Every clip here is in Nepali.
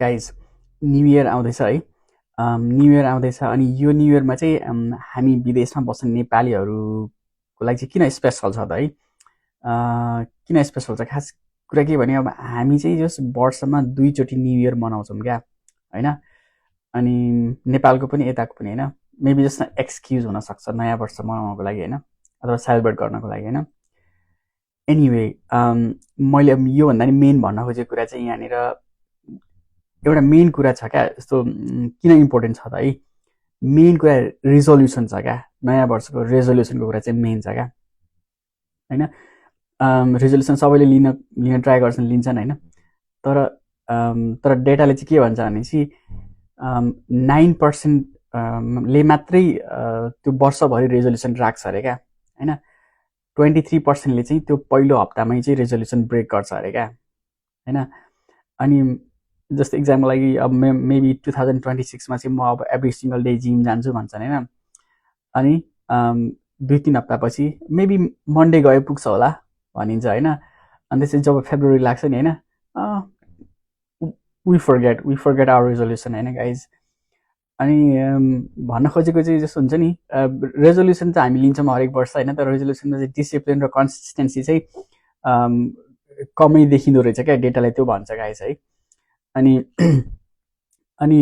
गाइज न्यू इयर आउँदैछ है। न्यू इयर आउँदैछ अनि यो न्यू इयरमा चाहिँ हामी विदेशमा बस्ने नेपालीहरूको लागि चाहिँ किन स्पेसल छ त है। किन स्पेसल छ खास कुरा के भने अब हामी चाहिँ जस वर्षमा दुईचोटि न्यू इयर मनाउँछौँ क्या होइन। अनि नेपालको पनि यताको पनि होइन, मेबी जस्ट एक्सक्युज हुनसक्छ नयाँ वर्ष मनाउनको लागि होइन, अथवा सेलिब्रेट गर्नको लागि होइन। एनिवे मैले अब योभन्दा नि मेन भन्न खोजेको कुरा चाहिँ यहाँनिर एउटा मेन कुरा छ क्या। यस्तो किन इम्पोर्टेन्ट छ त है, मेन कुरा रिजोल्युसन छ क्या। नयाँ वर्षको रेजोल्युसनको कुरा चाहिँ मेन छ क्या होइन। रिजोल्युसन सबैले लिन ट्राई गर्छन्, लिन्छन् होइन। तर डेटाले चाहिँ के भन्छ भनेपछि 9% ले मात्रै त्यो वर्षभरि रेजोल्युसन राख्छ अरे क्या होइन। 23%ले चाहिँ त्यो पहिलो हप्तामै चाहिँ रेजोल्युसन ब्रेक गर्छ अरे क्या होइन। अनि जस्तो इक्जाम्पल लागि अब मेबी 2026मा चाहिँ म अब एभ्री सिङ्गल डे जिम जान्छु भन्छन् होइन। अनि 2-3 हप्तापछि मेबी मन्डे गए पुग्छ होला भनिन्छ होइन। अनि त्यसपछि जब फेब्रुअरी लाग्छ नि होइन, वी फर्गेट आवर रेजोल्युसन होइन गाइज। अनि भन्न खोजेको चाहिँ जस्तो हुन्छ नि, रेजोल्युसन चाहिँ हामी लिन्छौँ हरेक वर्ष होइन, तर रेजोल्युसनमा चाहिँ डिसिप्लिन र कन्सिस्टेन्सी चाहिँ कमै देखिँदो रहेछ क्या, डेटाले त्यो भन्छ गाइज है। अनि अनि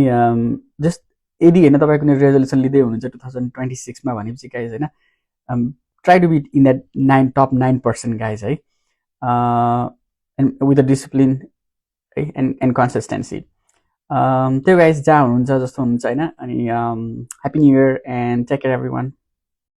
जस्ट यदि होइन तपाईँ कुनै रेजोल्युसन लिँदै हुनुहुन्छ 2026मा भनेपछि गाइज होइन, try to be in that top 9% guys है, एन्ड विथ द डिसिप्लिन है एन्ड कन्सिस्टेन्सी। त्यो गाइज जहाँ हुनुहुन्छ जस्तो हुनुहुन्छ होइन। अनि happy new year and take care every one.